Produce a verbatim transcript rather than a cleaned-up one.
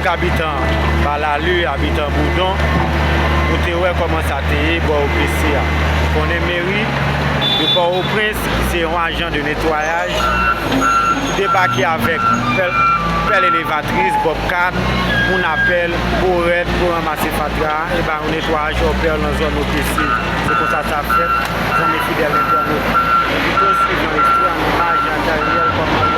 Abitan Balalou, abitan Boudon, ou te wè kòman sa te ye bò O P C a. Konnen meri de Pòtoprens, ki se yon ajan de netwayaj, ki debake avèk pèl, pèl elevatris, bòbkat, moun a pèl, borèt pou ranmase fatra a, e ba yon netwayaj opè nan zòn O P C. Se konsa sa fèt, zanmi fidèl entènot. Pito swiv yon ekstrè an imaj Jean Daniel kòman